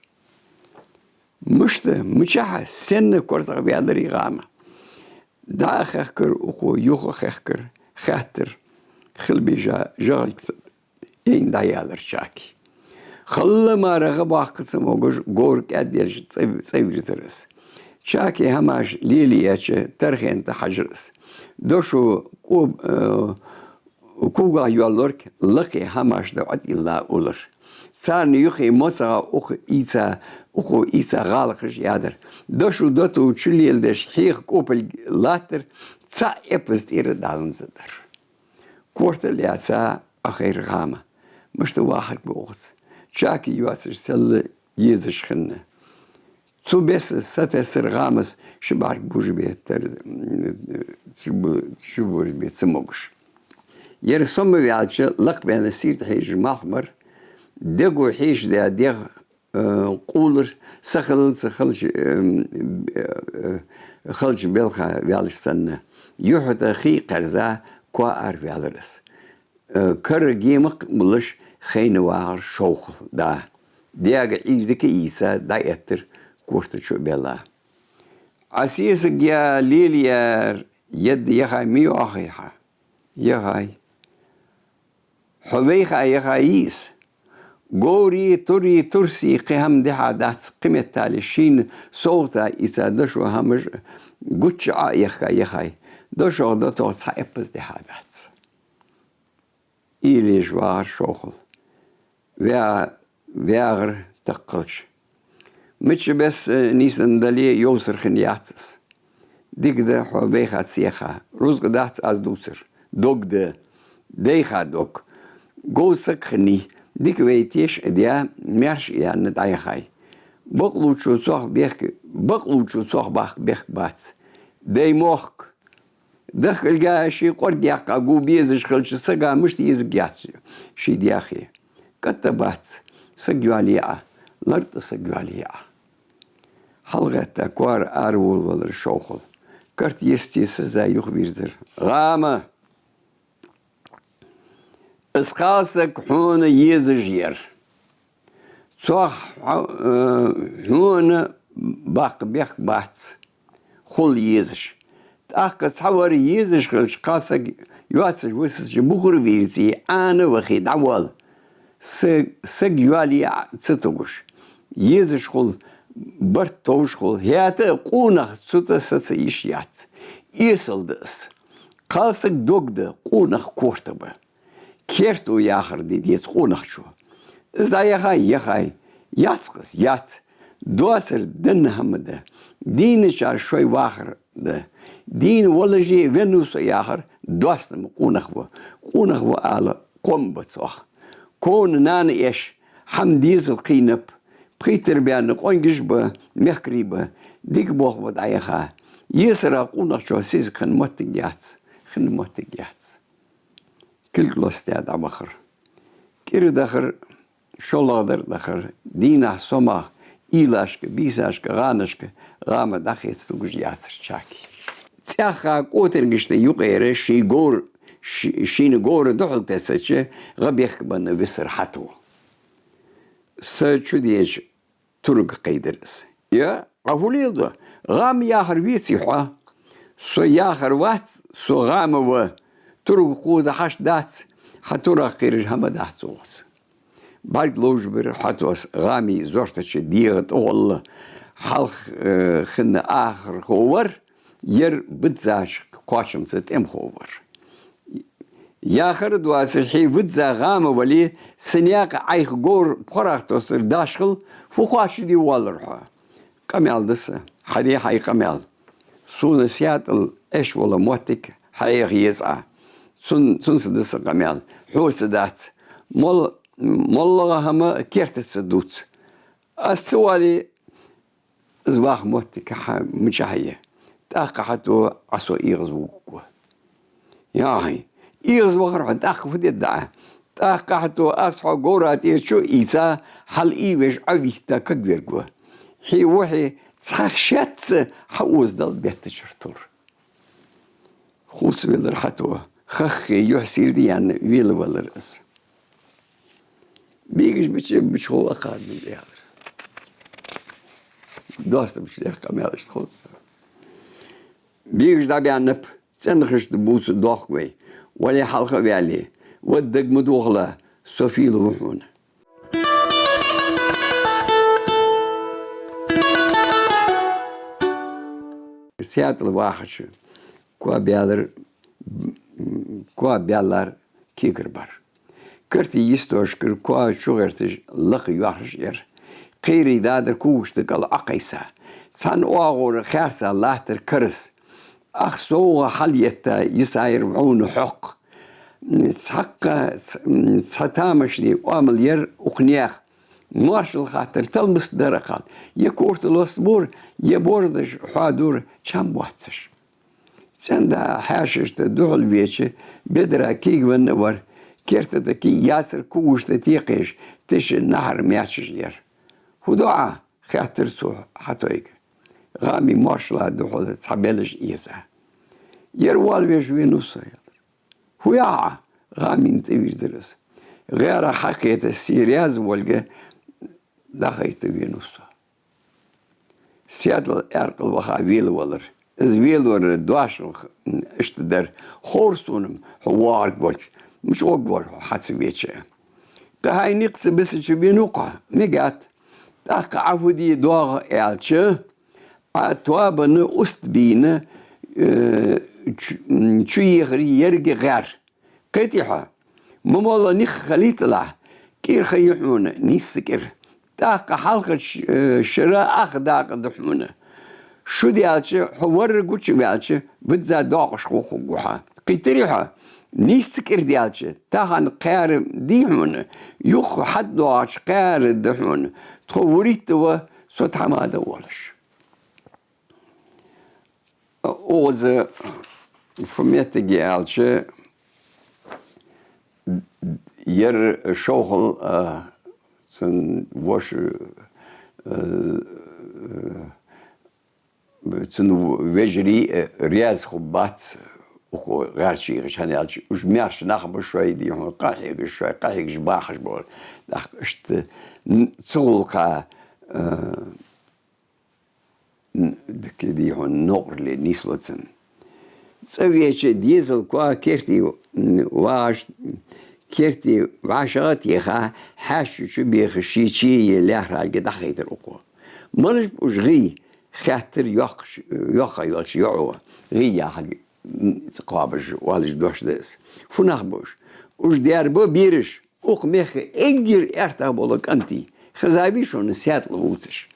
Мишта, мичахьа, сенна корзагӀа ваьларий ГӀама? ДӀа а хехкар укхо, юха а хехкар, хаьттар, хила бийжа жагӀилгаца айна дӀаяьлар Чаки. Халла мара гӀа баккха ца могаш, говр кӀаьдъелча цӀа-, цӀавийрзар из. Чаки хӀамаш лелаеча тархен тӀа хьажар из. Дошо кӀоб-, э, когах йоалларг лакхе хӀамаш да Ӏотилла улар. Царна юхе моцагӀа укх ийца, укхо ийца гӀалакхаш ядар. Дошо дото чу леладеш хьеха кӀопалг латтар, цхьа эппаз тӀера даланза дар. Корта лаьца Ӏохайра ГӀама. Мишта вахаргва укхаза? Чаки йоацаш селла езаш хинна. Цу беса сатессар ГӀамас ши бӀарг бужа беттар, ши бу-, ши бужа бе ца могаш. Ер сома ваьлча, лакхбаьнна сийрда хьежаш малх бар, дего хьежаш да дегӀ, э, къувлар, са хилалца халча, э, э, халча белха ваьлча санна. Юхьа тӀа хий кхерза, коа ара ваьлар из. Э, кара гемах а булаш, хайна вагӀар шовхал да. Даьга Ӏуйре дика ийца, дӀаэттар корта чу а белла. Ӏа сесаг я лелаяр, едда яхай ма йоахий хьа? Яхай. Хьо вайха яхай из? Говри, тури, турси кхы хӀама дихьа дац, кхыметтел шийна совгӀата ийца дошо хӀамаш гуча Ӏо а яхка яхай. ДошогӀа, дотогӀа цхьа эппаз дихьа дац. Уйла еш вагӀар шовхал. Ваь-, вагӀар тӀаккхалча. Мичча беса, э, нийсденна дале а, йовсар хинна яц из. Дика да хьо вайха ца яха. Рузкъа дац аз дувцар. Дог да. Дайха дог. Говза саг хиннай. Дика вай теша а даь, маьрша а яьнна дӀаяхай. Бакълувчо цох бехк-, бакълувчо цох баккха бехк бац. Дай мохк. Дахкалга ший кӀорг яьккха гу безаш хилча, сага мишта езаргьяц ший даьхе? КӀатта бац. Саг йоалае Ӏа. ЛартӀа саг йоалае Ӏа. ХьалгӀетта коара араволавелар шовхал. Карт йисте саза юхавийрзар. ГӀама! Из кхалсаг хьона езаш яр. Цох хьо-, э, хьона баккха бехк бац хул езаш. ТӀаккха цхьавар езаш хилча, кхалсаг йоацаш висача, бухара вийрза, Ӏана вахе дӀавоал. Са-, саг йоалае Ӏа ца тугаш. Езаш хул, барт товш хул. ХӀаьта а къонах цу тӀа саца йиш яц. Эсала да из. Кхалсаг дог да, къонах корта ба. Керто яхар де деза къонахчо. Из дӀаяхай, яхай, яц-кх из, яц. Доацар денна хӀама да. Дийначар шоай вахар да. Дийна волаше венна ва со яхар доастама къонах ва. Къонах ва ала кхоам ба цох. Ковна нана эш, хӀама дезал кхийнаб, пхийттара баьнна къонгаш ба, мехкарий ба, дика болх ба дӀаяха. Есара къонахчох сиза хинна моттиг яц, хинна моттиг яц. Кулг лостадаь дӀавахар. КӀира дахар, шоллагӀдар дахар, дийнахьа, сомахьа, уйлашка, бийсашка, гӀанашка ГӀама дӀахеца тугаш яцар Чаки. ЦӀаьхха кӀотаргашта юкъера ший говр-, ши-, шийна говра духьал тесача, гӀа бехк бенна висар хьатӀа. Са чу деча турага кхайдар из. Е, Ӏа фу леладу? ГӀама яхар веций хьо? Со яхар вац, со ГӀама ва. Турага кхувда хьашт дац, хьа турах кхераш хӀама дац оаха. БӀарг ловш бир хьатӀа ГӀамий зортача дегӀа тӀагӀолла, хьалха, э, хинна ахархо вар, ер биззача кхоачамца тӀемахо вар. Яхар а доацаш, хье визза ГӀама вале, са наькъа Ӏайха говр пхорах тоссар дашхал, фу кхоачашде воаллар хьо? Къамаьл да са, хьаде хьай къамаьл. Сона СаьтӀал Ӏеш вола моттиг хьаэха еза Ӏа. Цун-, цунца да са къамаьл. Хьоца дац. Мол-, моллагӀа хӀама кертаца дувц. Аз ца вале, из ваха моттиг хьа мичахьа я. ТӀаккха хьатӀа Ӏа со эгӀазвугаргва. ЯхӀий, эгӀазвахар хьо, тӀаккха фу дергда Ӏа? ТӀаккха хьатӀа аз хьо говра тӀера чу а ийца, хьалъайвеш Ӏовитта кагвергва. Хье вухье цхьа шец а хьаозадала беттачура тур. Хувцавелар хьатӀа, хаххе юхь сийрда яьнна велавелар из. Бегаш бича, бича хов акхарна яхар. Доастамаш лех къамаьл иштта хов. Бегаш дӀабаьннаб, цӀенхашта бувца дохк вай. Вале хьалха а ваьле, ваддаг ма дохала, со фийла ва хьона. СаьтӀал вахача, коа баьлар, коа баьлар кегар бар. Карти йистошкара коа чугӀерташ лакха йоархӀаш яр. Кхерий дадар когашта кӀал Ӏокхайса. Цхьан оагӀора хаьрца латтар карас. Ах совгӀа хьалъетта йисаяр вӀовна хьокх. Цхьаккха ц-, цхьа тамашийна оамал яр укх наьха. Моаршал хаттар талмаст дар акхал. Е корта лост бора, е бордаш хьоадора, чам боацаш. ЦӀен-да хьаьшашта духьал веча, бедара кийгавенна вар. Керта тӀа кий яцар, кугушта текхеш, тиша нахьара маьчаш яр. «ХӀу ду Ӏа?» — хаьттар цо хьатӀайга. ГӀами моаршала духьала цхьа белаж эца. «Ер воалавеш венав со», — аьлар. «ХӀу яхь Ӏа?» — гӀамина тӀавийрзар из. «ГӀаьра хьакхета, се раьза волга дӀахайта венав со». Седлал аьркъал ваха велавелар. Из велавар доашалгӀа иштта дар: «Ховр сона-м хьо воагӀаргволча, мича гӀоргвар хьо хьа ца веча? Кхы хьай никъ ца бисача венав-кх хьо, мегаргда. ТӀаккха Ӏа фу де доагӀа аьлча, Ӏа тоабанна уст бийна, э, чу-, м, чуехар еррига гӀер. Кхетий хьо, ма молла никъ хилийталахь, кӀира ха я хьона, нийсса кӀира. ТӀаккха хьалхарча, э, шера ах дакъа да хьона. Шу даьлча, хьо верриг гучаваьлча, визза доакъашхо хургва хьо. Кхийтарий хьо, нийсса кӀира даьлча, тахан кхаьра дий хьона, юха хьатӀадоагӀача кхаьра да хьона. Тхо вурийтта ва, со тхьамада волаш». Укхаза фу моттиг я аьлча, ер шовхал, а, цун воша, а, цун вежарий, а, раьза хургбац укх гӀаьрачу йигӀача, хӀана аьлча уж маьрша нах ба шоай, дий хьона, къахьегаш, шоай къахьегаш бахаш бола. ТӀаккха иштта н-, цу гӀулакха, а, н-, дика, дий хьона, новкъарле нийслу цунна. ЦӀа веча дезал коа керте, м, вагӀаш, керте вӀашагӀа а теха, хьаьший чу беха ший чеи лаьрхӀалга дӀахайтар укхо. «Малаш ба уж гӀий?» — хаьттар йоккха, йоккха йолча йоӀо. ГӀий яхар, м, кхоабаш оалаш дош да из. «Фу нах ба уж?» «Уж дер ба бераш, укх мехка эггара аьртагӀа бола кӀантий. Хезавий шоана седлал хувцаш?»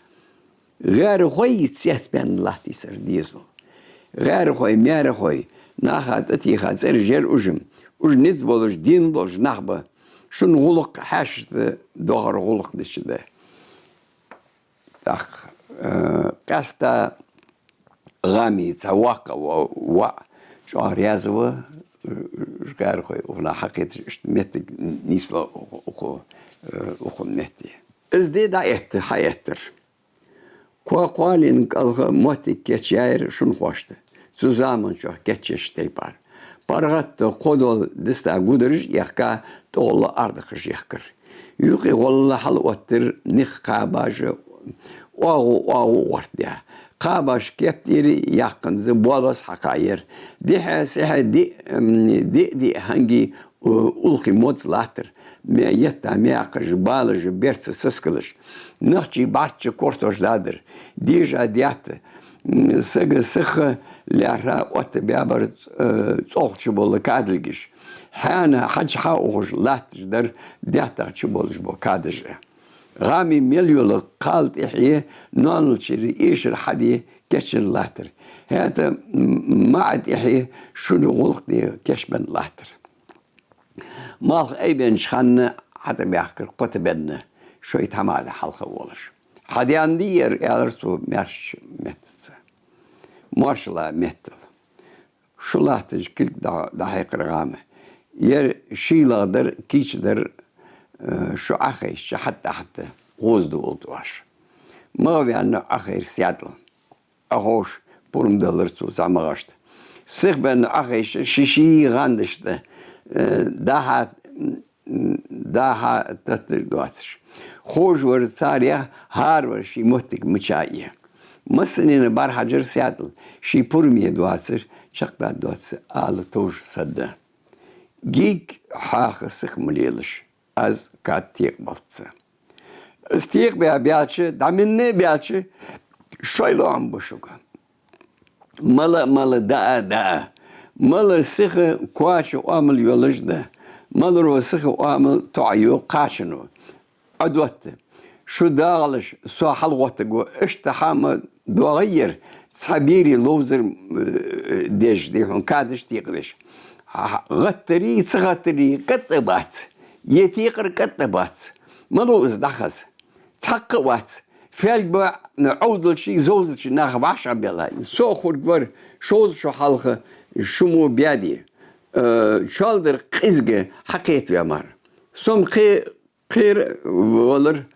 ГӀаьрахой цецбаьнна латтийсар дезал. ГӀаьрахой, маьрахой, наха тӀатеха цӀераш яр уж-м. Уж низ болаш, дин болаш нах ба. Шун гӀулакх хьаьшашта доагӀар гӀулакх дича да. ТӀаккха, э, къаьстта гӀами цхьа воккха ва-, воӀ чӀоагӀа раьза ва, э, гӀаьрахой укханна хьакхеташ, иштта моттиг нийслу укх-, укх-, э, укхун метте. Из ди дӀаэтта, хьаэттар. Коа кхоалийна кӀалха моттиг кийчъяьяр шун хошта, цу заман чухь кийчъеш тайпара. ПаргӀата кхо дола диста гудараш а ехка, тӀагӀолла ардакхаш ехкар. Юкъе гӀолла хьалъоттар никъ кхабаш, оагӀув-оагӀув гӀортадаь. Кхабаш кептера яьккханза болас хьакхаяр. Дехьа-сехьа диъ, м, диъ-диъ хьанги, у-, улхи моз латтар. Ме-, етта мякхаш, балаш, берца сискалаш. Нахчий бӀарчча кортош дадар. Дежа детта, м, сага сиха лаьрхӀа отта баьбар, э, цӀогӀа чубола кадилгаш. Хьаьна хьаж хьаухаш латташ дар деттагӀа чуболаш бола кадаш. ГӀами мел йола кхал тӀехье ноаналчура эшар хьаде кийчъенна латтар. ХӀаьта м-, маӀа тӀехье шун гӀулакх де кийчбенна латтар. Малх айбеннача хана хьатӀабаьхкар кхо тӀабенна, шоай тхьамада хьалха волаш. «Хьадаьнна дий ер?» — аьлар цо маьршача меттаца. Моаршала меттала. Шу латтача кулг дӀа-, дӀахьекхар гӀама. Ер шийлагӀа дар, кийча дар, э, шу Ӏохайшача хьатта-хьатта гӀоза довлалда оаш. МагӀа ваьнна Ӏохайра седлал. Ӏоховша пурам далар цо цхьа магӀашта. Сиха баьнна Ӏохайша ший-ший гӀандашта, э, дӀа-хьа, м, дӀа-хьа татташ доацаш. Ховш вар царех, хӀара вар ший моттиг мича я. Массанена бӀарахьажар седлал, ший пураме доацар, чакхдаргдоацар ала товш садда. Гиг хьаха сиха ма лелаш, аз кад текъабалц. Аз текъабаь баьлча, дӀа менна а баьлча, шоай лоӀам ба шуга. Мала а мала, даа а даа. Мала сиха коача оамал йолаш да. Маларо сиха оамал тоӀайо кхачано. Ӏодотта. Шу дагӀалаш, со хьалгӀоттаргва, иштта хьа ма доагӀий ер, цхьа берий ловзар, э, деш, дий хьона, кадаш текъадеш. Хьа-, хьа-, гӀаттарий, ца гӀаттарий, кӀатӀа бац. Е текъар кӀатӀа бац. Мало из дӀахаза. цхьаккха а вац. Фаьлг ба, Ӏовдалча, зовзача наха вӀашагӀбелла. Со а хургвар, шовзткъа шу хьалха шу мо баьде. Э, чолдар къизга хьакхетаваь мара. Со-м кхе-, кхера валар.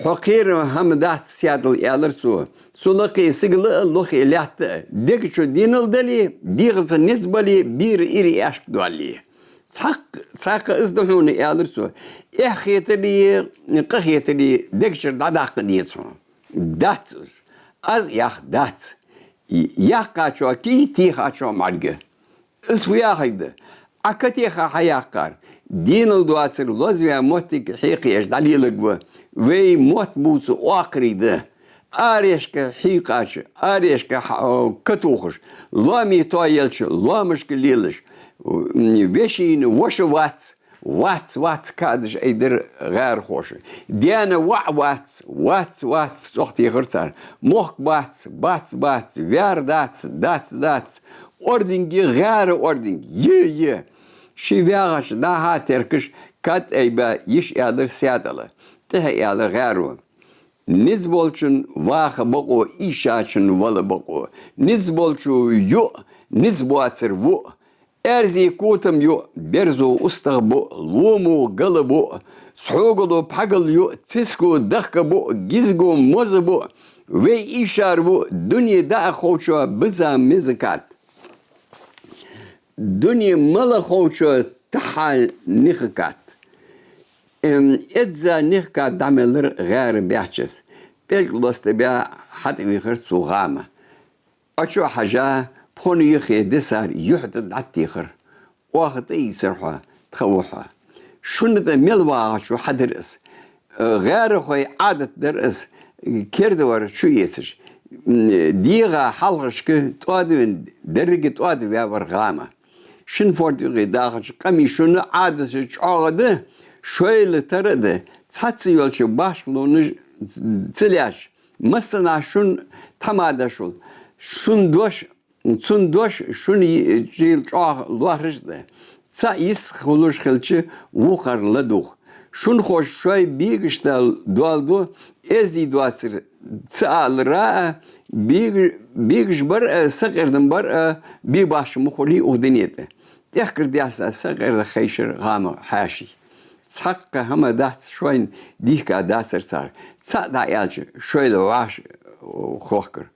Хьо кхера хӀама дац, Седал, аьлар цо. Цу лакхе сигала а, лохе лаьтта а, дега чу денал дале, дегӀаца низ бале, бера ира аьшк доалле. Цхьаккха, цхьаккха из да хьона, аьлар цо. Эхь хетале, къа хетале, дега чура дӀадаккха деза хьона. Дац из. Аз яхар дац. Яьккхачоа кий, тийхачоа мӀарга. Из фу яхилга да? Ӏа катеха хьаяккхар, денал доацар лозаваь моттиг хьекхаеш дӀалеларгва. Вай мотт бувца оакхарий да. Арешка хьийкъача, арешка хьа-, катухаш, лоаме тоаелча, лоамашка лелаш, м, вешийна воша вац, вац, вац кадаш айдар гӀаьрахоша. Даьна воӀ вац, вац, вац, цӀогӀа техар цар. Мохк бац, бац, бац, ваьр дац, дац, дац. Ординге гӀаьра ординг, е, е. Ший вагӀача дӀа-хьа теркаш кад айба йиш аьлар Седала. ТӀехьа аьлар гӀаьро. Низ болчун ваха бокъо, ийшачун вала бокъо. Низ болчо юъ, низ боацар вуъ. Аьрзи котам юъ, берзо устагӀа буъ, ломо гала буъ, схьогало пхьагал юъ, циско дахка буъ, гизго моза буъ. Вай ийшар вуъ, дуне даа ховчо биза меза кад. Дуне мала ховчо таххьа ниха кад. Эм, эзза ниха кад дӀамелар гӀаьра баьчча. ПӀелг лостабаь хьатӀавийхар цу гӀама. Ӏочу а хьажа, пхона юххе дисар юхь тӀа дӀатехар. Оаха тӀаийцар хьо, тха ва хьо. Шуна тӀа мел вагӀачо хьадар из. Э, гӀаьрахой Ӏадат дар из, керда вар чуэцаш. М, дегӀа хьалхашка тӀоадавенна, деррига тӀоадаваь вар гӀама. Шин форда юкъе дахача къамий шуна Ӏадаташ чӀоагӀа да, шоайла тара а да, цхьацца йолча башхалонаш ца лаьш. Массанахьа шун тхьамадаш вул. Шун дош, цун дош шун и-, чуйла чӀоагӀа лоархӀаш да. Цхьа йистхулаш хилча, вокхар ладувгӀ. Шун хоза шоай бегашта доал ду, эздий доацар ца алара а, бег-, бегаш бар а, сакъердам бар а, бе башха ма хулий укх дунен тӀа. ТӀехкар даьсса сакъерда хайшар гӀама хьаьший. Цхьаккха хӀама дац шоайна дийхка дацар цар. Цхьаъ дӀааьлча, шоайла вӀаши хохкар.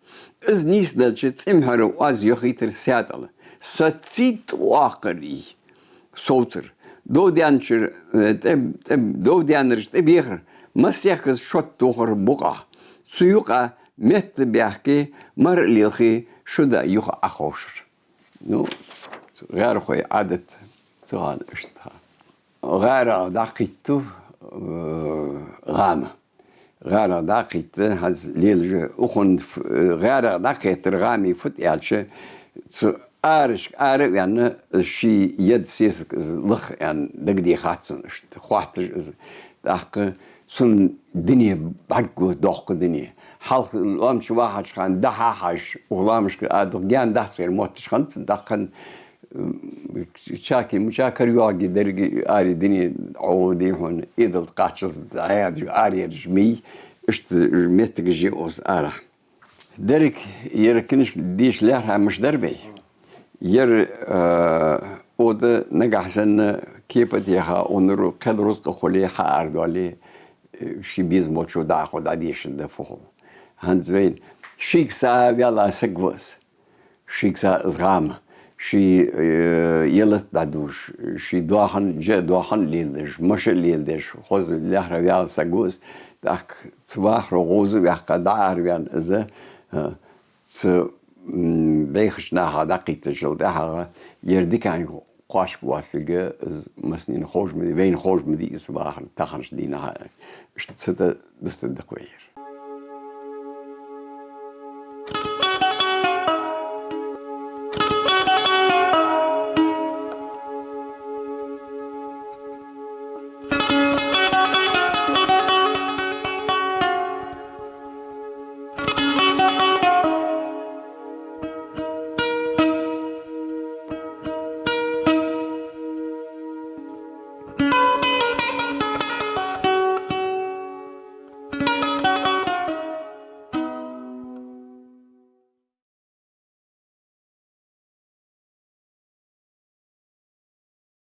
Из нийсделча, цӀимхьара оаз йохийтар Седала. Сацийта оакхарий совцар. Довдаьнначура, э, тӀе-, тӀе-, довдаьннараш тӀабехар. Масехк из шот тохар букъа. Цу юкъа метта баьхке, мара лелхе, шу даа юха Ӏоховшар. Ну, гӀаьрахой Ӏадат ца хана иштта. ГӀаьрах дӀакхийтта, э, гӀама. ГӀаьрах дӀакхийтта, хӀанз лелаш, укхун ф-, э, гӀаьрах дӀакхеттар гӀамий фуд аьлча, цу арашка ара а ваьнна, ший ед сесаг из лаха аьнна дагадехад цунна иштта. Хоатташ из. ТӀаккха цун дуне бӀаргагу, доккха дуне. Хьалха лоам чу вахача хана дӀа-хьа хьажаш, укх лоамашка а дукха гаьна дац ер мотташ хиннад цун, тӀаккха, м, чакий, муча карайоагӀаргья деррига аре дуне Ӏовдий хьона, Ӏадат кхаччалца дӀаяьдаш, араяьдаш мий, иштта моттигаш я укхаза арахьа. Деррига ер книжка дийша лаьрхӀа мишта дар вай? Ер, э, ода нагахьа санна кепа а теха, унару кхел рузкъа хуле, хьаара доале, э, ший безам болчо дӀахо дӀадешаргда фу хул. ХӀанз вайна шийга са ваьнна саг ва из. Шийга са из гӀама. Ший, э, ялат дӀадувш, ший доахан, жа доахан леладеш, маша леладеш, хоза лаьрхӀа ваьнна саг ва из. ТӀаккха цу вахаро гӀоза а ваьккха, дӀаараваьнна из, э, цу, м, бӀехача наха дӀакхийттачул тӀехьагӀа, ер диканга кхоачаш воацилга из массанена ховш ма дий, вайна ховш ма дий из вахар таханарча дийнахьа. Иштта цу тӀа дустаргда-кх вай ер.